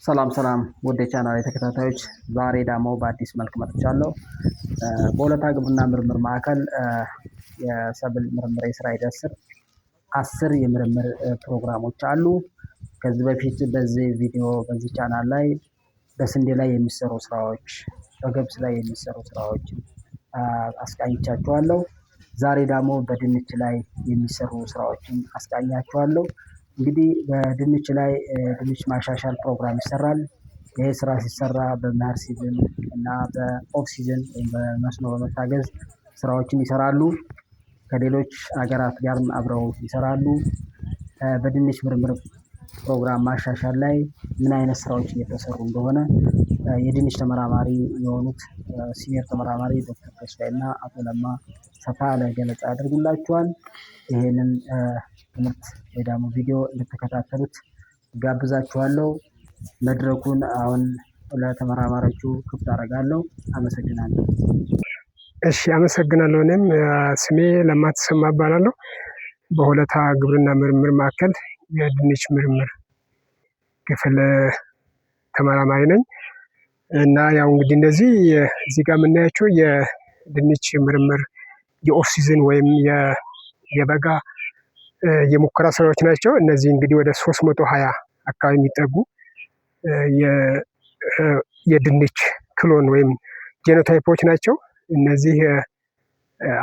ሰላም ሰላም ወደ ቻናል ተከታታዮች፣ ዛሬ ደግሞ በአዲስ መልክ መጥቻለሁ። በሆለታ ግብርና ምርምር ማዕከል የሰብል ምርምር የስራ ሂደት ስር 10 የምርምር ፕሮግራሞች አሉ። ከዚህ በፊት በዚህ ቪዲዮ በዚህ ቻናል ላይ በስንዴ ላይ የሚሰሩ ስራዎች፣ በገብስ ላይ የሚሰሩ ስራዎች አስቃኝቻችኋለሁ። ዛሬ ደግሞ በድንች ላይ የሚሰሩ ስራዎችን አስቃኛችኋለሁ። እንግዲህ በድንች ላይ ድንች ማሻሻል ፕሮግራም ይሰራል። ይሄ ስራ ሲሰራ በመኸር season እና በ off season ወይም በመስኖ በመታገዝ ስራዎችን ይሰራሉ። ከሌሎች ሀገራት ጋርም አብረው ይሰራሉ። በድንች ምርምር ፕሮግራም ማሻሻል ላይ ምን አይነት ስራዎች እየተሰሩ እንደሆነ የድንች ተመራማሪ የሆኑት senior ተመራማሪ ዶክተር ተስፋዬ እና አቶ ለማ ሰፋ ያለ ገለጻ ያደርጉላችኋል። ይሄንን ትምህርት ወይ ደግሞ ቪዲዮ እንድትከታተሉት ጋብዛችኋለሁ። መድረኩን አሁን ለተመራማሪዎቹ ክፍት አደርጋለሁ። አመሰግናለሁ። እሺ፣ አመሰግናለሁ። እኔም ስሜ ለማ ተሰማ እባላለሁ። በሆለታ ግብርና ምርምር ማዕከል የድንች ምርምር ክፍል ተመራማሪ ነኝ። እና ያው እንግዲህ እንደዚህ እዚህ ጋር የምናያቸው የድንች ምርምር የ off season ወይም የበጋ የሙከራ ስራዎች ናቸው። እነዚህ እንግዲህ ወደ 320 አካባቢ የሚጠጉ የድንች clone ወይም genotype ኦች ናቸው። እነዚህ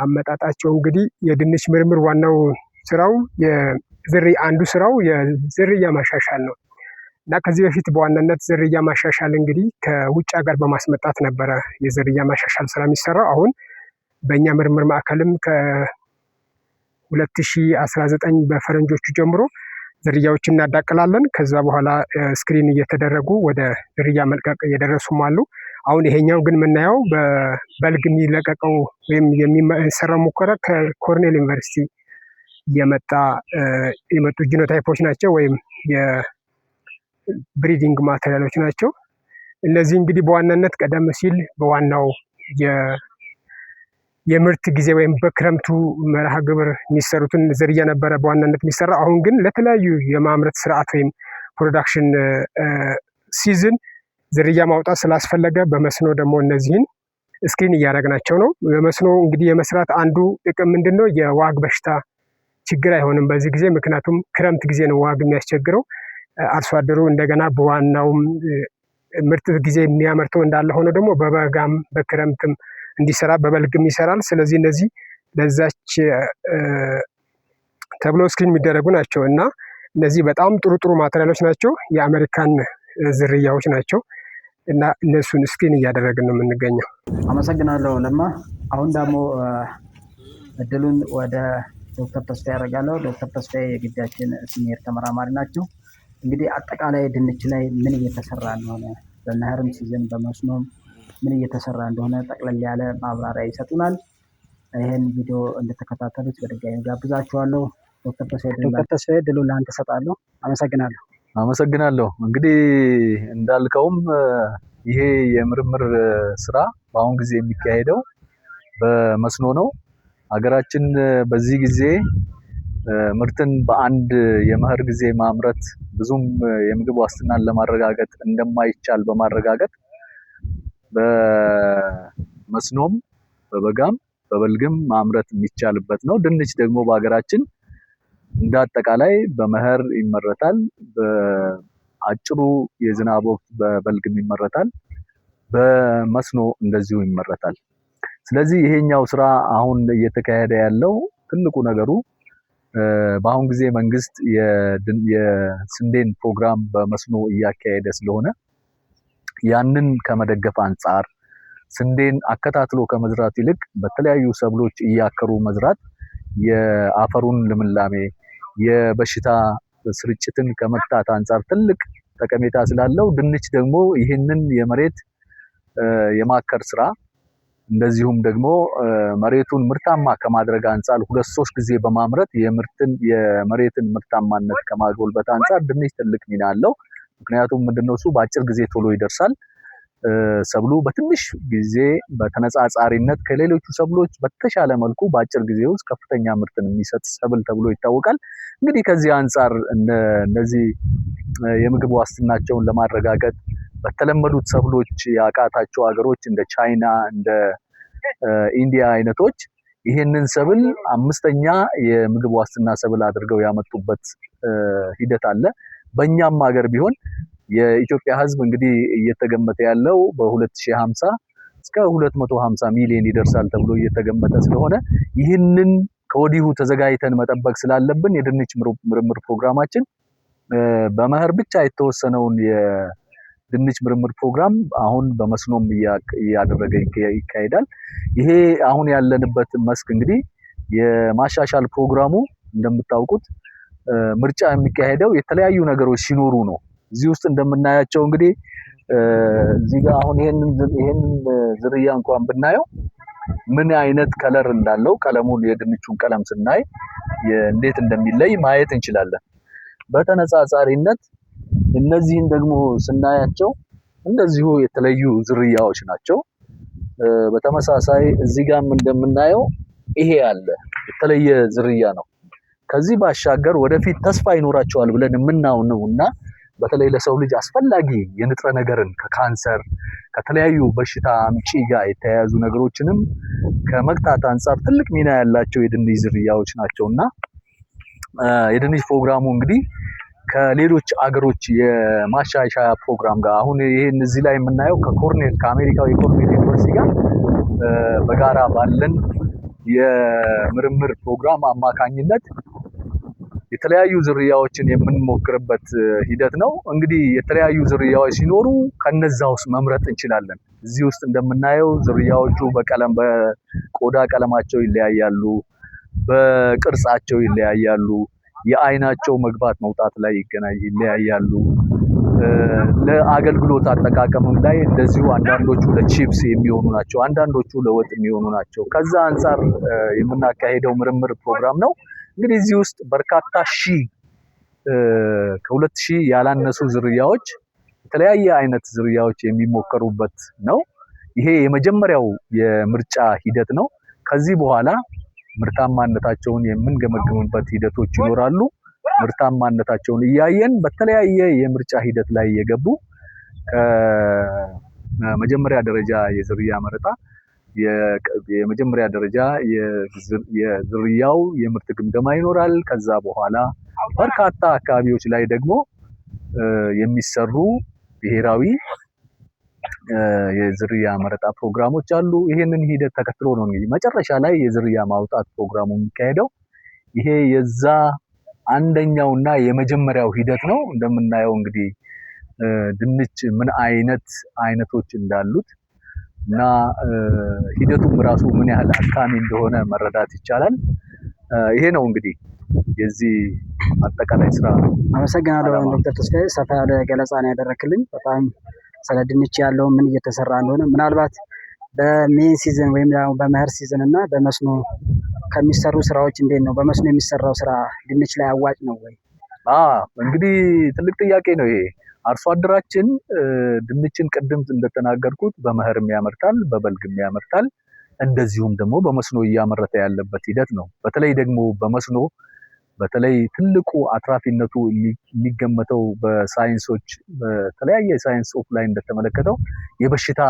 አመጣጣቸው እንግዲህ የድንች ምርምር ዋናው ስራው የዝርያ አንዱ ስራው የዝርያ ማሻሻል ነው። እና ከዚህ በፊት በዋናነት ዝርያ ማሻሻል እንግዲህ ከውጭ ሀገር በማስመጣት ነበረ የዝርያ ማሻሻል ስራ የሚሰራው። አሁን በእኛ ምርምር ማዕከልም ከ2019 በፈረንጆቹ ጀምሮ ዝርያዎችን እናዳቅላለን። ከዛ በኋላ screen እየተደረጉ ወደ ዝርያ መልቀቅ እየደረሱም አሉ። አሁን ይሄኛው ግን የምናየው በበልግ የሚለቀቀው ወይም የሚሰራው ሙከራ ከኮርኔል ዩኒቨርሲቲ የመጣ የመጡ genotype ኦች ናቸው ወይም የ breeding material ኦች ናቸው። እነዚህ እንግዲህ በዋናነት ቀደም ሲል በዋናው የምርት ጊዜ ወይም በክረምቱ መርሃ ግብር የሚሰሩትን ዝርያ ነበረ በዋናነት የሚሰራው። አሁን ግን ለተለያዩ የማምረት ስርዓት ወይም production season ዝርያ ማውጣት ስላስፈለገ በመስኖ ደግሞ እነዚህን screen እያደረግናቸው ነው። በመስኖ እንግዲህ የመስራት አንዱ ጥቅም ምንድን ነው? የዋግ በሽታ ችግር አይሆንም በዚህ ጊዜ። ምክንያቱም ክረምት ጊዜ ነው ዋግ የሚያስቸግረው። አርሶ አደሩ እንደገና በዋናውም ምርት ጊዜ የሚያመርተው እንዳለ ሆኖ ደግሞ በበጋም በክረምትም እንዲሰራ በበልግም ይሰራል። ስለዚህ እነዚህ ለዛች ተብሎ screen የሚደረጉ ናቸው እና እነዚህ በጣም ጥሩ ጥሩ material ኦች ናቸው። የአሜሪካን ዝርያዎች ናቸው እና እነሱን screen እያደረግን ነው የምንገኘው። አመሰግናለሁ ለማ። አሁን ደግሞ እድሉን ወደ ዶክተር ተስፋዬ ያደርጋለሁ። ዶክተር ተስፋዬ የግቢያችን senior ተመራማሪ ናቸው። እንግዲህ አጠቃላይ ድንች ላይ ምን እየተሰራ እንደሆነ በመኸርም season በመስኖም ምን እየተሰራ እንደሆነ ጠቅለል ያለ ማብራሪያ ይሰጡናል። ይህን ቪዲዮ እንድትከታተሉት በድጋሚ ጋብዛችኋለሁ። ዶክተር ተስፋዬ እድሉን ለአንተ እሰጣለሁ። አመሰግናለሁ። አመሰግናለሁ። እንግዲህ እንዳልከውም ይሄ የምርምር ስራ በአሁን ጊዜ የሚካሄደው በመስኖ ነው። ሀገራችን በዚህ ጊዜ ምርትን በአንድ የመኸር ጊዜ ማምረት ብዙም የምግብ ዋስትናን ለማረጋገጥ እንደማይቻል በማረጋገጥ በመስኖም በበጋም በበልግም ማምረት የሚቻልበት ነው። ድንች ደግሞ በሀገራችን እንደ አጠቃላይ በመኸር ይመረታል። በአጭሩ የዝናብ ወቅት በበልግም ይመረታል። በመስኖ እንደዚሁ ይመረታል። ስለዚህ ይሄኛው ስራ አሁን እየተካሄደ ያለው ትልቁ ነገሩ በአሁን ጊዜ መንግስት የስንዴን ፕሮግራም በመስኖ እያካሄደ ስለሆነ ያንን ከመደገፍ አንጻር ስንዴን አከታትሎ ከመዝራት ይልቅ በተለያዩ ሰብሎች እያከሩ መዝራት የአፈሩን ልምላሜ የበሽታ ስርጭትን ከመግታት አንጻር ትልቅ ጠቀሜታ ስላለው ድንች ደግሞ ይህንን የመሬት የማከር ስራ እንደዚሁም ደግሞ መሬቱን ምርታማ ከማድረግ አንጻር ሁለት ሶስት ጊዜ በማምረት የምርትን የመሬትን ምርታማነት ከማጎልበት አንጻር ድንች ትልቅ ሚና አለው። ምክንያቱም ምንድነው እሱ በአጭር ጊዜ ቶሎ ይደርሳል። ሰብሉ በትንሽ ጊዜ በተነጻጻሪነት ከሌሎቹ ሰብሎች በተሻለ መልኩ በአጭር ጊዜ ውስጥ ከፍተኛ ምርትን የሚሰጥ ሰብል ተብሎ ይታወቃል። እንግዲህ ከዚህ አንጻር እነዚህ የምግብ ዋስትናቸውን ለማረጋገጥ በተለመዱት ሰብሎች ያቃታቸው ሀገሮች እንደ ቻይና፣ እንደ ኢንዲያ አይነቶች ይህንን ሰብል አምስተኛ የምግብ ዋስትና ሰብል አድርገው ያመጡበት ሂደት አለ። በእኛም ሀገር ቢሆን የኢትዮጵያ ሕዝብ እንግዲህ እየተገመተ ያለው በ2050 እስከ 250 ሚሊዮን ይደርሳል ተብሎ እየተገመተ ስለሆነ ይህንን ከወዲሁ ተዘጋጅተን መጠበቅ ስላለብን የድንች ምርምር ፕሮግራማችን በመኸር ብቻ የተወሰነውን የድንች ምርምር ፕሮግራም አሁን በመስኖም እያደረገ ይካሄዳል። ይሄ አሁን ያለንበት መስክ እንግዲህ የማሻሻል ፕሮግራሙ እንደምታውቁት ምርጫ የሚካሄደው የተለያዩ ነገሮች ሲኖሩ ነው። እዚህ ውስጥ እንደምናያቸው እንግዲህ እዚህ ጋር አሁን ይሄንን ዝርያ እንኳን ብናየው ምን አይነት color እንዳለው ቀለሙን የድንቹን ቀለም ስናይ እንዴት እንደሚለይ ማየት እንችላለን። በተነጻጻሪነት እነዚህን ደግሞ ስናያቸው እንደዚሁ የተለዩ ዝርያዎች ናቸው። በተመሳሳይ እዚህ ጋርም እንደምናየው ይሄ አለ፣ የተለየ ዝርያ ነው። ከዚህ ባሻገር ወደፊት ተስፋ ይኖራቸዋል ብለን የምናምነው እና በተለይ ለሰው ልጅ አስፈላጊ የንጥረ ነገርን ከካንሰር ከተለያዩ በሽታ አምጪ ጋር የተያያዙ ነገሮችንም ከመግታት አንጻር ትልቅ ሚና ያላቸው የድንች ዝርያዎች ናቸውና የድንች ፕሮግራሙ እንግዲህ ከሌሎች አገሮች የማሻሻያ ፕሮግራም ጋር አሁን ይሄን እዚህ ላይ የምናየው ከኮርኔል ከአሜሪካው የኮርኔል ዩኒቨርሲቲ ጋር በጋራ ባለን የምርምር ፕሮግራም አማካኝነት የተለያዩ ዝርያዎችን የምንሞክርበት ሂደት ነው። እንግዲህ የተለያዩ ዝርያዎች ሲኖሩ ከነዛ ውስጥ መምረጥ እንችላለን። እዚህ ውስጥ እንደምናየው ዝርያዎቹ በቀለም በቆዳ ቀለማቸው ይለያያሉ፣ በቅርጻቸው ይለያያሉ፣ የአይናቸው መግባት መውጣት ላይ ይለያያሉ። ለአገልግሎት አጠቃቀምም ላይ እንደዚሁ አንዳንዶቹ ለቺፕስ የሚሆኑ ናቸው፣ አንዳንዶቹ ለወጥ የሚሆኑ ናቸው። ከዛ አንጻር የምናካሄደው ምርምር ፕሮግራም ነው። እንግዲህ እዚህ ውስጥ በርካታ ሺህ ከ2000 ያላነሱ ዝርያዎች የተለያየ አይነት ዝርያዎች የሚሞከሩበት ነው። ይሄ የመጀመሪያው የምርጫ ሂደት ነው። ከዚህ በኋላ ምርታማነታቸውን የምንገመግምበት ሂደቶች ይኖራሉ። ምርታማነታቸውን እያየን በተለያየ የምርጫ ሂደት ላይ የገቡ ከመጀመሪያ ደረጃ የዝርያ መረጣ የመጀመሪያ ደረጃ የዝርያው የምርት ግምገማ ይኖራል። ከዛ በኋላ በርካታ አካባቢዎች ላይ ደግሞ የሚሰሩ ብሔራዊ የዝርያ መረጣ ፕሮግራሞች አሉ። ይሄንን ሂደት ተከትሎ ነው እንግዲህ መጨረሻ ላይ የዝርያ ማውጣት ፕሮግራሙ የሚካሄደው። ይሄ የዛ አንደኛውና የመጀመሪያው ሂደት ነው። እንደምናየው እንግዲህ ድንች ምን አይነት አይነቶች እንዳሉት እና ሂደቱም ራሱ ምን ያህል አድካሚ እንደሆነ መረዳት ይቻላል። ይሄ ነው እንግዲህ የዚህ አጠቃላይ ስራ። አመሰግናለሁ ዶክተር ተስፋዬ፣ ሰፋ ያለ ገለጻ ነው ያደረክልኝ። በጣም ስለ ድንች ያለው ምን እየተሰራ እንደሆነ ምናልባት በ main season ወይም በመኸር season እና በመስኖ ከሚሰሩ ስራዎች እንዴት ነው በመስኖ የሚሰራው ስራ ድንች ላይ አዋጭ ነው ወይ? እንግዲህ ትልቅ ጥያቄ ነው ይሄ። አርሶ አደራችን ድንችን ቅድም እንደተናገርኩት በመኸርም ያመርታል፣ በበልግም ያመርታል። እንደዚሁም ደግሞ በመስኖ እያመረተ ያለበት ሂደት ነው። በተለይ ደግሞ በመስኖ በተለይ ትልቁ አትራፊነቱ የሚገመተው በሳይንሶች በተለያየ ሳይንስ ጽሑፍ ላይ እንደተመለከተው የበሽታ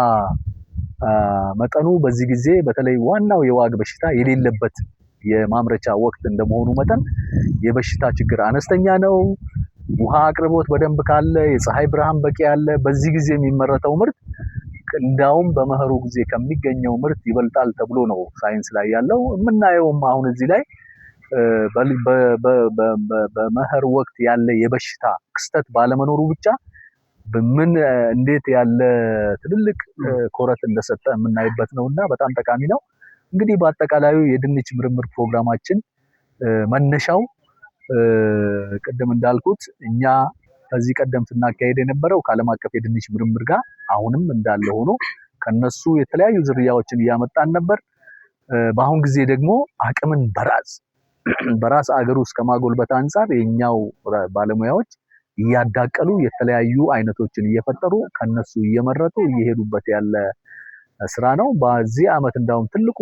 መጠኑ በዚህ ጊዜ በተለይ ዋናው የዋግ በሽታ የሌለበት የማምረቻ ወቅት እንደመሆኑ መጠን የበሽታ ችግር አነስተኛ ነው። ውሃ አቅርቦት በደንብ ካለ፣ የፀሐይ ብርሃን በቂ ያለ፣ በዚህ ጊዜ የሚመረተው ምርት እንዳውም በመኸሩ ጊዜ ከሚገኘው ምርት ይበልጣል ተብሎ ነው ሳይንስ ላይ ያለው። የምናየውም አሁን እዚህ ላይ በመኸር ወቅት ያለ የበሽታ ክስተት ባለመኖሩ ብቻ ምን እንዴት ያለ ትልልቅ ኮረት እንደሰጠ የምናይበት ነውና በጣም ጠቃሚ ነው። እንግዲህ በአጠቃላዩ የድንች ምርምር ፕሮግራማችን መነሻው ቅድም እንዳልኩት እኛ ከዚህ ቀደም ስናካሄድ የነበረው ከዓለም አቀፍ የድንች ምርምር ጋር አሁንም እንዳለ ሆኖ ከነሱ የተለያዩ ዝርያዎችን እያመጣን ነበር። በአሁን ጊዜ ደግሞ አቅምን በራስ አገር ውስጥ ከማጎልበት አንጻር የኛው ባለሙያዎች እያዳቀሉ የተለያዩ አይነቶችን እየፈጠሩ ከነሱ እየመረጡ እየሄዱበት ያለ ስራ ነው። በዚህ አመት እንዳውም ትልቁ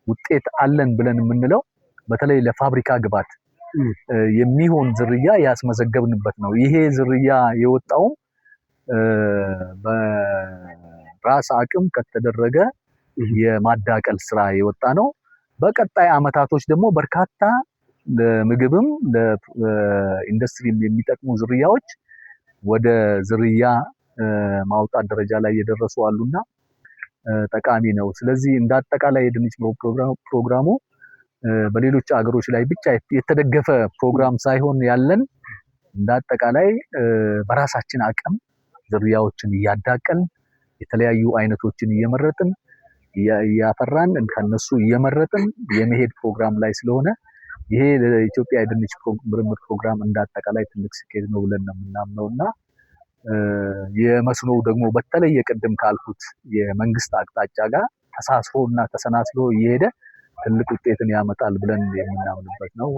ውጤት አለን ብለን የምንለው በተለይ ለፋብሪካ ግብዓት የሚሆን ዝርያ ያስመዘገብንበት ነው። ይሄ ዝርያ የወጣውም በራስ አቅም ከተደረገ የማዳቀል ስራ የወጣ ነው። በቀጣይ አመታቶች ደግሞ በርካታ ለምግብም ለኢንዱስትሪም የሚጠቅሙ ዝርያዎች ወደ ዝርያ ማውጣት ደረጃ ላይ የደረሱ አሉና ጠቃሚ ነው። ስለዚህ እንደ አጠቃላይ የድንች ፕሮግራሙ በሌሎች አገሮች ላይ ብቻ የተደገፈ ፕሮግራም ሳይሆን ያለን እንደ አጠቃላይ በራሳችን አቅም ዝርያዎችን እያዳቀልን፣ የተለያዩ አይነቶችን እየመረጥን፣ እያፈራን፣ ከነሱ እየመረጥን የመሄድ ፕሮግራም ላይ ስለሆነ ይሄ ለኢትዮጵያ የድንች ምርምር ፕሮግራም እንደ አጠቃላይ ትልቅ ስኬት ነው ብለን ነው የምናምነው። እና የመስኖው ደግሞ በተለየ ቅድም ካልኩት የመንግስት አቅጣጫ ጋር ተሳስሮ እና ተሰናስሎ እየሄደ ትልቅ ውጤትን ያመጣል ብለን የምናምንበት ነው።